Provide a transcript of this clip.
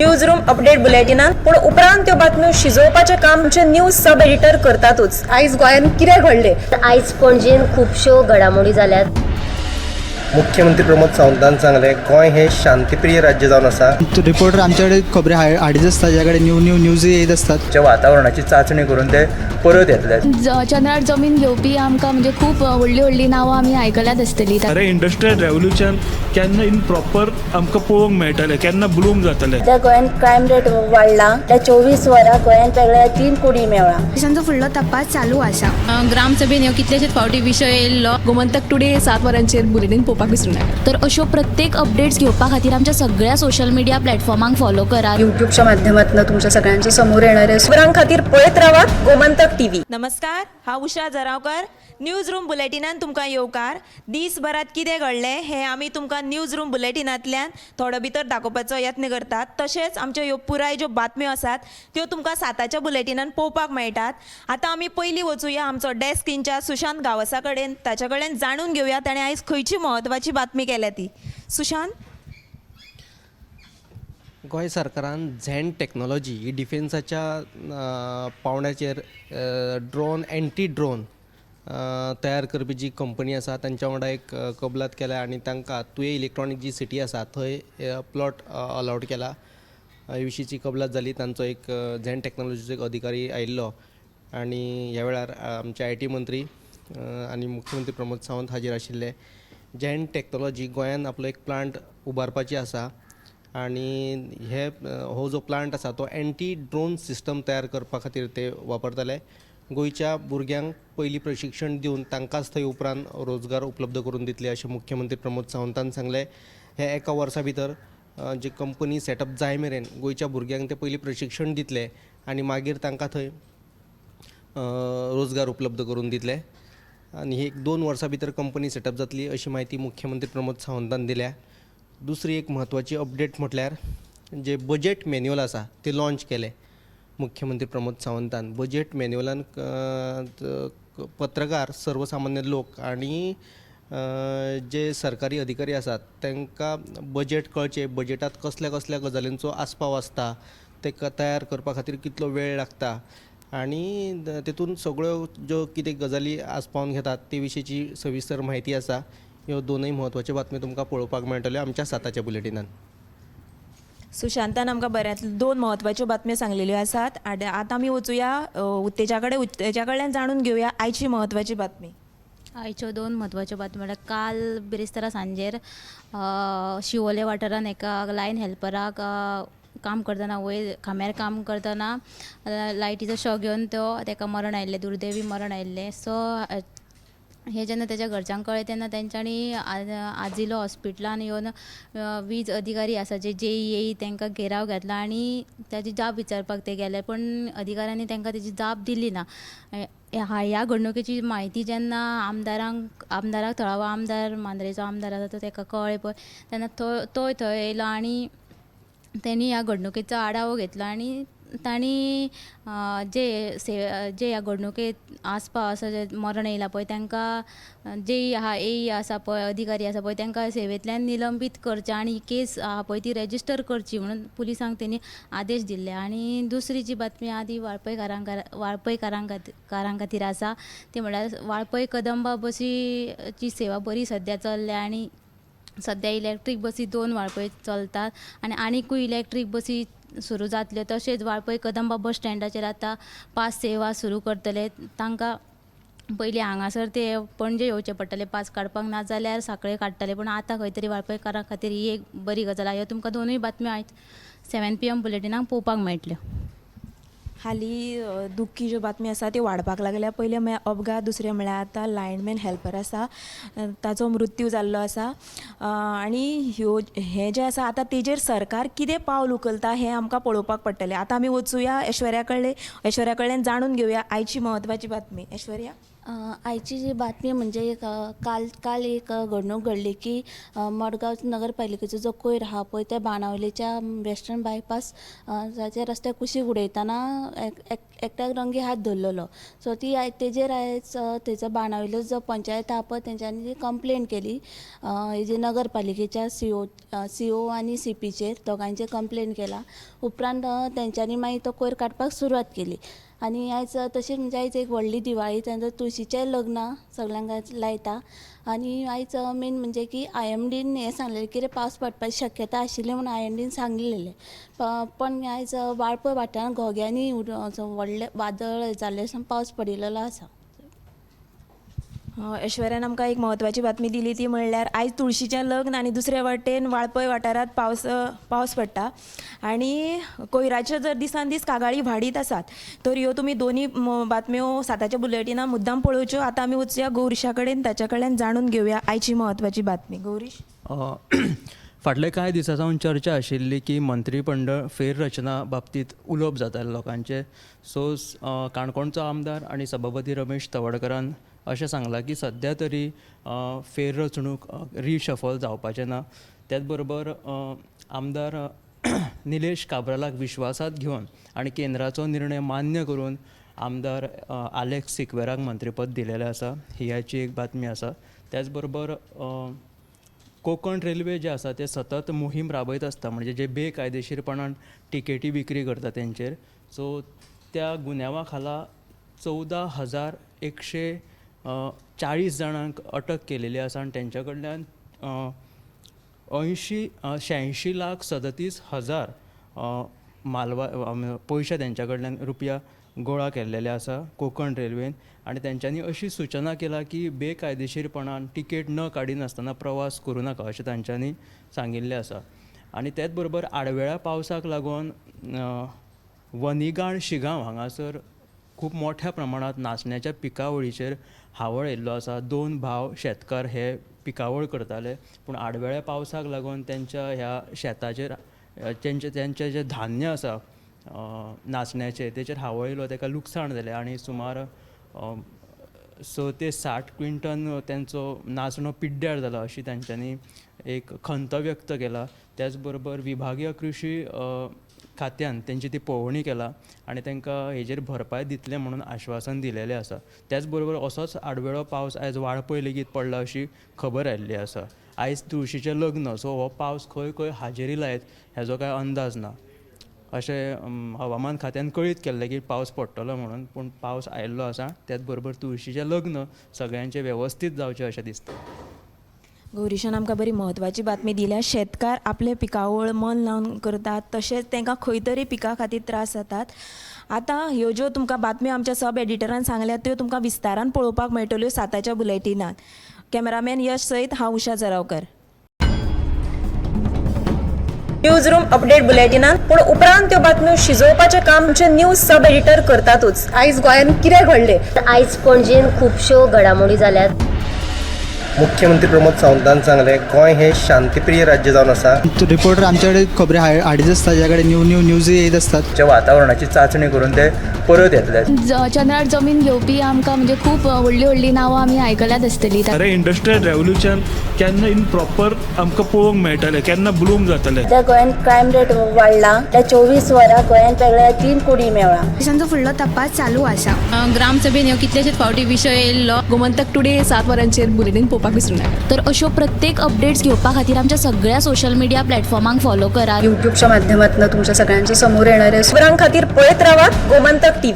News room update बुलेटिनान. पूण उपरांत त्यो बातम्यो शिजोवपाचें काम आमचे न्यूज सब एडिटर करतातूच. आयज गोंयांत कितें घडलें? आयज पणजेन खुबश्यो घडामोडी जाल्यात. मुख्यमंत्री प्रमोद सावंतान सांगलें, गोंय हें शांतीप्रिय राज्य जावन आसा. रिपोर्टर आमच्याकडे खबरी हाडीत आसता, ज्या कडेन न्यू न्यू न्यूज येत आसतात. च्या वातावरणाची चांचणी करून ते परत येतले. चंद्रार जमीन घेवपी आमकां म्हणजे खूब व्हडलीं व्हडलीं नांवां आमी आयकल्यात आसतलीं. खरें इंडस्ट्रियल रेवोल्युशन केन्ना इन प्रॉपर आमकां पळोवंक मेळटलें, केन्ना ब्लूम जातलें? सध्या गोंयांत क्रायम रेट वाडला. त्या 24 वरां गोंयांत वेगळ्या तीन कुडी मेवळा. तांचो फुडलो तपास चालू आसा. ग्रामसभेन ह्यो कितलेशेच फावटी विशय येयल्लो. गोमंतक टुडे 7 वरांचेर बुलेटीन पळोवपाक विसरूं नाका. तर अश्यो प्रत्येक अपडेट्स घेवपा खातीर आमच्या सगळ्या सोशल मिडिया प्लॅटफॉर्मांक फॉलो करात. युट्यूबच्या माध्यमातून तुमच्या सगळ्यांच्या समोर येणार आहे. खबरां खातीर पळयत रावात गोमंतक टीव्ही. नमस्कार, हांव उषा जरावकर. न्यूज रूम बुलेटिनान तुमकां येवकार. दीसभरात कितें घडलें हें आमी तुमकां न्यूज रूम बुलेटिनांतल्यान थोडो भितर दाखोवपाचो यत्न करतात. तशेंच आमच्यो ह्यो पुराय ज्यो बातम्यो आसात त्यो तुमकां 7च्या बुलेटिनान पळोवपाक मेळटात. आतां आमी पयलीं वचुया आमचो डेस्क इन्चार्ज सुशांत गांवसा कडेन. ताच्या कडेन जाणून घेवया ताणें आयज खंयची म्हत्वाची बातमी केल्या ती. सुशांत. गोंय सरकारान झॅन टॅक्नोलॉजी ही डिफेन्साच्या पावंड्याचेर ड्रोन, एंटी ड्रोन तयार करपी जी कंपनी आसा तांच्या वांगडा एक कबलात केल्या आनी तांकां तुये इलेक्ट्रॉनीक जी सिटी आसा थंय प्लॉट अलाउड केला. हे विशींची कबलात जाली. तांचो एक झॅन टॅक्नोलॉजीचो एक अधिकारी आयिल्लो आनी ह्या वेळार आमचे IT मंत्री आनी मुख्यमंत्री प्रमोद सावंत हाजीर आशिल्ले. झॅन टॅक्नोलॉजी गोंयान आपलो एक प्लांट उबारपाची आसा आनी हे हो जो प्लांट आसा तो एंटी ड्रोन सिस्टम तयार करपा खातीर ते वापरतले. गोंयच्या भुरग्यांक पयलीं प्रशिक्षण दिवन तांकांच थंय उपरांत रोजगार उपलब्ध करून दितले अशें मुख्यमंत्री प्रमोद सावंतान सांगलें. हे एका वर्सा भितर जे कंपनी सेटअप जाय मेरेन गोंयच्या भुरग्यांक ते पयलीं प्रशिक्षण दितले आनी मागीर तांकां थंय रोजगार उपलब्ध करून दितले आनी ही एक 2 वर्सां भितर कंपनी सेटअप जातली अशी म्हायती मुख्यमंत्री प्रमोद सावंतान दिल्या. दुसरी एक म्हत्वाची अपडेट म्हटल्यार जे बजेट मॅन्युअल आसा ते लॉन्च केलें मुख्यमंत्री प्रमोद सावंतान. बजेट मॅन्युअलान पत्रकार, सर्वसामान्य लोक आनी जे सरकारी अधिकारी आसात तांकां बजेट कळचें, बजेटांत कसल्या कसल्या गजालींचो आस्पाव आसता, तेका तयार करपा खातीर कितलो वेळ लागता आनी तेतून सगळ्यो ज्यो कितें गजाली आस्पावन घेतात ते विशींची सविस्तर म्हायती आसा. ह्यो दोनूय म्हत्वाच्यो बातम्यो तुमकां पळोवपाक मेळटल्यो आमच्या 7च्या बुलेटिनान. सुशांतान आमकां बऱ्यांतल्यो दोन म्हत्वाच्यो बातम्यो सांगलेल्यो आसात. आनी आतां आमी वचुया उत्तेजा कडेन. उत्तेजा कडल्यान जाणून घेवया आयची म्हत्वाची बातमी. आयच्यो दोन म्हत्वाच्यो बातम्यो म्हळ्यार काल बिरेस्तारा सांजेर शिवोले वाठारान एका लायन हेल्पराक काम करतना, वयर खांब्यार काम करतना लायटीचो शॉक घेवन तो ताका मरण आयिल्लें, दुर्दैवी मरण आयिल्लें. सो हें जेन्ना तेज्या घरच्यांक कळ्ळें तेन्ना तेंच्यांनी आजिलो हॉस्पिटलान येवन वीज अधिकारी आसा जे जेई, एई तांकां घेराव घातला आनी ताजी जाप विचारपाक ते गेले, पूण अधिकाऱ्यांनी तांकां तेजी जाप दिली ना. ह्या घडणुकेची म्हायती जेन्ना आमदारांक, आमदाराक, थळावो आमदार, मांद्रेचो आमदार आसा तो, ताका कळ्ळें पळय तेन्ना तोय थंय येयलो आनी तेणी ह्या घडणुकेचो आढावो घेतलो आनी तांणी जे से जे ह्या घडणुकेत आसपाव आसा, जे मरण येयला पळय तांकां, जे आहा, एई आसा पळय, अधिकारी आसा पळय, तांकां सेवेंतल्यान निलंबीत करचें आनी ही केस आहा पळय ती रेजिस्टर करची म्हणून पुलिसांक तेणी आदेश दिल्ले. आनी दुसरी जी बातमी आहा ती वाळपयकारां कारां खातीर आसा. ती म्हणल्यार वाळपय कदंबा बसीची सेवा बरी सद्या चल्ल्या आनी सद्या इलेक्ट्रीक बसी दोन वाळपय चलतात आनी आनीकूय इलेक्ट्रीक बसी सुरू जातल्यो. तशेंच वाळपय कदंबा बस स्टँडाचेर आतां पास सेवा सुरू करतले. तांकां पयलीं हांगासर ते पणजे येवचें पडटलें पास काडपाक, नाजाल्यार सांखळे काडटाले, पूण आतां खंय तरी वाळपयकारां खातीर ही एक बरी गजाल आहा. ह्यो तुमकां दोनूय बातम्यो आयज 7 PM बुलेटिनाक पळोवपाक मेळटल्यो. हालीं दुख्खी ज्यो बातमी आसा त्यो वाडपाक लागल्या. पयलें म्हळ्यार अपघात, दुसरें म्हळ्यार आतां लायनमॅन हेल्पर आसा ताचो मृत्यू जाल्लो आसा. आनी ह्यो हें जें आसा आतां तेजेर सरकार कितें पावल उखलता हें आमकां पळोवपाक पडटलें. आतां आमी वचुया ऐश्वर्या कडले. ऐश्वर्या कडल्यान जाणून घेवया आयची म्हत्वाची बातमी. ऐश्वर्या. आयची जी बातमी म्हणजे एक काल काल एक घडणूक घडली की मडगांव नगरपालिकेचो जो कोयर आहा पळय ते बाणावलेच्या वेस्टर्न बायपास जाच्या रस्त्या कुशीक उडयतना एकट्याक रंगे हात धरलेलो. सो ती तेजेर आयज थंयचो बाणावलेचो जो पंचायत आहा पळय तेंच्यांनी कंप्लेन केली हेजी नगरपालिकेच्या सीओ आनी सीपीचेर दोगांयचेर कंप्लेन केला. उपरांत तेंच्यांनी मागीर तो कोयर काडपाक सुरवात केली. आनी आयज तशेंच म्हणजे आयज एक व्हडली दिवाळी, तेन्ना तुळशीचें लग्न सगल्यांक लायता. आनी आयज मेन म्हणजे की आयएमडीन हें सांगलेलें कितें पावस पडपाची शक्यता आशिल्ली म्हणून आयएमडीन सांगलेलें. पण आयज वाळपय वाठारांत घोग्यांनी व्हडलें वादळ जाल्लें पावस पडिल्लो आसा. ऐश्वर्यान आमकां एक म्हत्वाची बातमी दिली ती म्हणल्यार आयज तुळशीचें लग्न आनी दुसरे वाटेन वाळपय वाठारांत पावस पडटा आनी कोयराच्यो जर दिसान दीस कागाळी वाडीत आसात तर ह्यो तुमी दोनी बातम्यो 7च्या बुलेटिनां मुद्दाम पळोवच्यो. आतां आमी वचया गौरीशा कडेन, ताच्या कडल्यान जाणून घेवया आयची म्हत्वाची बातमी. गौरीश, फाटले कांय दिसां सावन चर्चा आशिल्ली की मंत्रीमंडळ फेररचना बाबतींत उलोवप जातालें लोकांचें. सो काणकोणचो आमदार आनी सभापती रमेश तवडकरान अशें सांगलां की सद्या तरी फेररचणूक रिशफल जावपाचें ना. त्याच बरोबर आमदार निलेश काब्रालाक विश्वासांत घेवन आनी केंद्राचो निर्णय मान्य करून आमदार आलेक्स सिक्वेराक मंत्रीपद दिलेलें आसा, ही आयची एक बातमी आसा. त्याच बरोबर कोंकण रेल्वे जे आसा ते सतत मोहीम राबयत आसता, म्हणजे जे बेकायदेशीरपणान टिकेटी विक्री करता तेंचेर. सो त्या गुन्यांवा खाला 14,140 जाणांक अटक केलेली आसा आनी तेंच्या कडल्यान 86,37,000 मालवा पयशे तेंच्या कडल्यान रुपया गोळा केल्लेले आसा कोंकण रेल्वेन. आनी तेंच्यांनी अशी सुचना केला की बेकायदेशीरपणान तिकेट न काडिनासतना प्रवास करूं नाका अशें तांच्यांनी सांगिल्लें आसा. आनी तेच बरोबर आडवेळ्या पावसाक लागून वनिगाळ शिगांव हांगासर खूब मोठ्या प्रमाणांत नाचण्याच्या पिकावळीचेर हावळ येयल्लो आसा. 2 भाव शेतकार हे पिकावळ करताले, पूण आडवेळ्या पावसाक लागून तेंच्या ह्या शेताचेर तेंचें जें धान्य आसा नाचण्याचें तेचेर हावळ येयलो, तेका लुकसाण जालें आनी सुमार 6 ते 60 क्विंटन तेंचो नाचणो पिड्ड्यार जाला अशी तेंच्यांनी एक खंत व्यक्त केला. त्याच बरोबर विभागीय कृशी खात्यान तेंची ती पळोवणी केला आनी तांकां हेजेर भरपाय दितले म्हणून आश्वासन दिलेलें आसा. त्याच बरोबर असोच आडवेळो पावस आयज वाळपय लेगीत पडला अशी खबर आयिल्ली आसा. आयज तुळशीचें लग्न, सो हो पावस खंय खंय हाजेरी लायत हेजो कांय अंदाज ना अशें हवामान खात्यान कळीत केल्लें की पावस पडटलो म्हणून, पूण पावस आयिल्लो आसा. त्याच बरोबर तुळशीचें लग्न सगळ्यांचें वेवस्थीत जावचें अशें दिसता. गौरीशान आमकां बरी म्हत्वाची बातमी दिल्या. शेतकार आपले पिकावळ मन लावन करतात, तशेंच तांकां खंय तरी पिका खातीर त्रास जातात. आतां ह्यो ज्यो तुमकां बातम्यो आमच्या सब एडिटरान सांगल्यात त्यो तुमकां विस्तारान पळोवपाक मेळटल्यो 7च्या बुलेटिनांत. कॅमेरामॅन यश सयत हांव उषा जरावकर. न्यूज रूम अपडेट बुलेटिनात पूण उपरांत त्यो बातम्यो शिजोवपाचें काम आमचे न्यूज सब एडिटर करतातूच. आयज गोंयांत कितें घडलें, आयज पणजेन खुबश्यो घडामोडी जाल्यात. मुख्यमंत्री प्रमोद सावंतान सांगलें गोंय हें शांतीप्रिय राज्य जावन आसा. रिपोर्टर आमच्याकडे खबरी हाडीत आसता, ज्या कडेन न्यू न्यू न्यूज येत आसतात. वातावरणाची चांचणी करून ते परत येतले. चंद्रार जमीन घेवपी आमकां म्हणजे खूब व्हडली व्हडली नांवां आमी आयकल्यात आसतली. अरे इंडस्ट्रियल रेवोल्युशन केन्ना इन प्रॉपर आमकां पळोवंक मेळटलें, केन्ना ब्लूम जातलें. सद्या गोंयांत क्रायम रेट वाडला. त्या 24 वरां गोंयांत वेगळ्या 3 कुडी मेळ्ळा. पोलिसांचो फुडलो तपास चालू आसा. ग्रामसभेन ह्यो कितलेशेच फावटी विशय येयल्लो. गोमंतक टुडे 7 वरांचेर बुलेटीन पळोवपाक विसरूं नाका. तर अश्यो प्रत्येक अपडेट्स घेवपा खातीर आमच्या सगळ्या सोशल मिडिया प्लॅटफॉर्मांक फॉलो करात. युट्यूबच्या माध्यमातून तुमच्या सगळ्यांच्या समोर येणारे खबरां खातीर पळयत रावात गोमंतक टीव्ही.